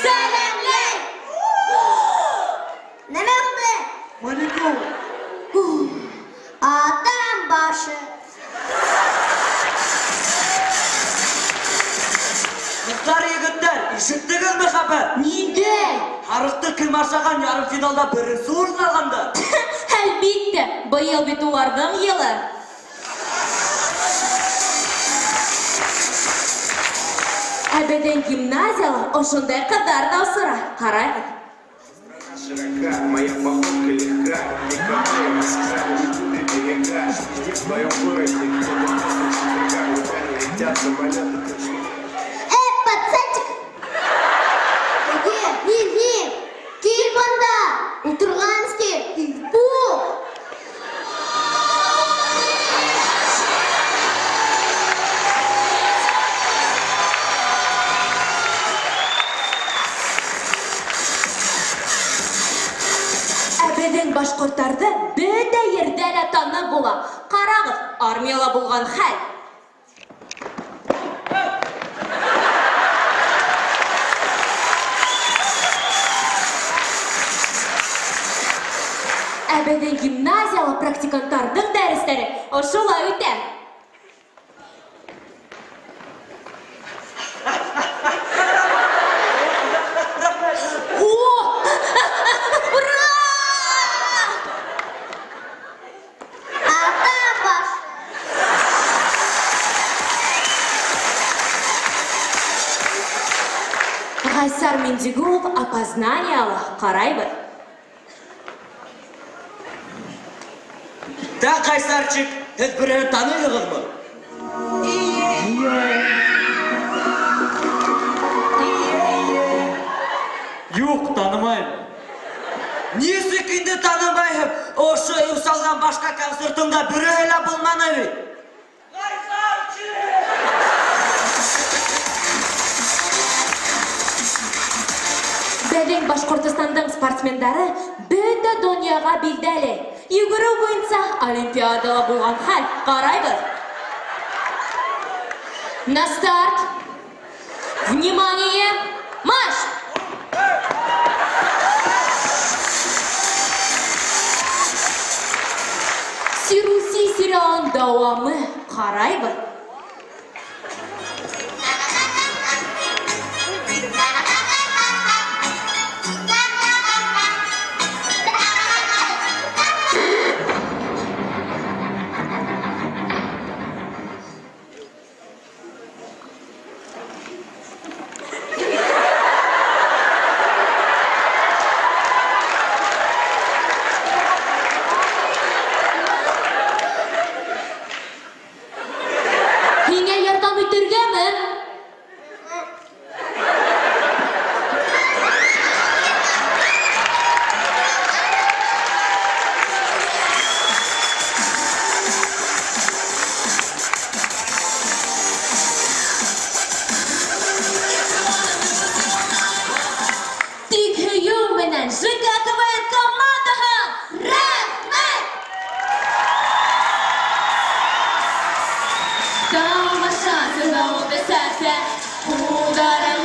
Сәләмләй! Нәмә булды? Маликова. Атам башы. Дуҫтар, егеттәр, ишеттегеҙме хәбәр? Ниндәй? Һарыҡты кем ашаған ярым финалда беренсе урын алғандар. Әлбиттә, быйыл бит уларҙың йылы. Ә беҙҙең гимназияла ошондай ҡыҙҙар ҙа осрай. Ҡарайбыҙ. Широка, моя походка легка, никого Москва, не берега. Везде в твоем городе, где-то после четверга руками летят самолеты точно. Эй, пацанчик! Где? Не, кил бында! Ултырғанский бу! Ә беҙҙең башҡорттарҙы бөтә ерҙә лә танып була. Ҡарағыҙ, армияла булған хәл. Ә беҙҙең гимназияла практиканттарҙың дәрестәре ошолай үтә. О! Ура! Атам башы. Ғайсар Миндигулов опознанияла. Ҡарайбыҙ. Так, Ғайсарчик, һеҙ берәүҙе таныйһығыҙмы? Юҡ, танымайым. Нисек инде танымайһың? Ошо Усалдан башҡа концертында береһе лә булманы бит. Беҙҙең Башҡортостандың спортсмендары бөтә донъяға билдәле. Йүгереү буйынса олимпиадала булған хәл. Ҡарайбыҙ. На старт! Внимание! Марш! Сируси сериалын дауамы. Ҡарайбыҙ. Һиңә ярҙам итергәме? Тик һөйөү менән ЖК КВН командаһы! Рәхмәт! Тамаша, сынауы бесәсә, ҡулдарын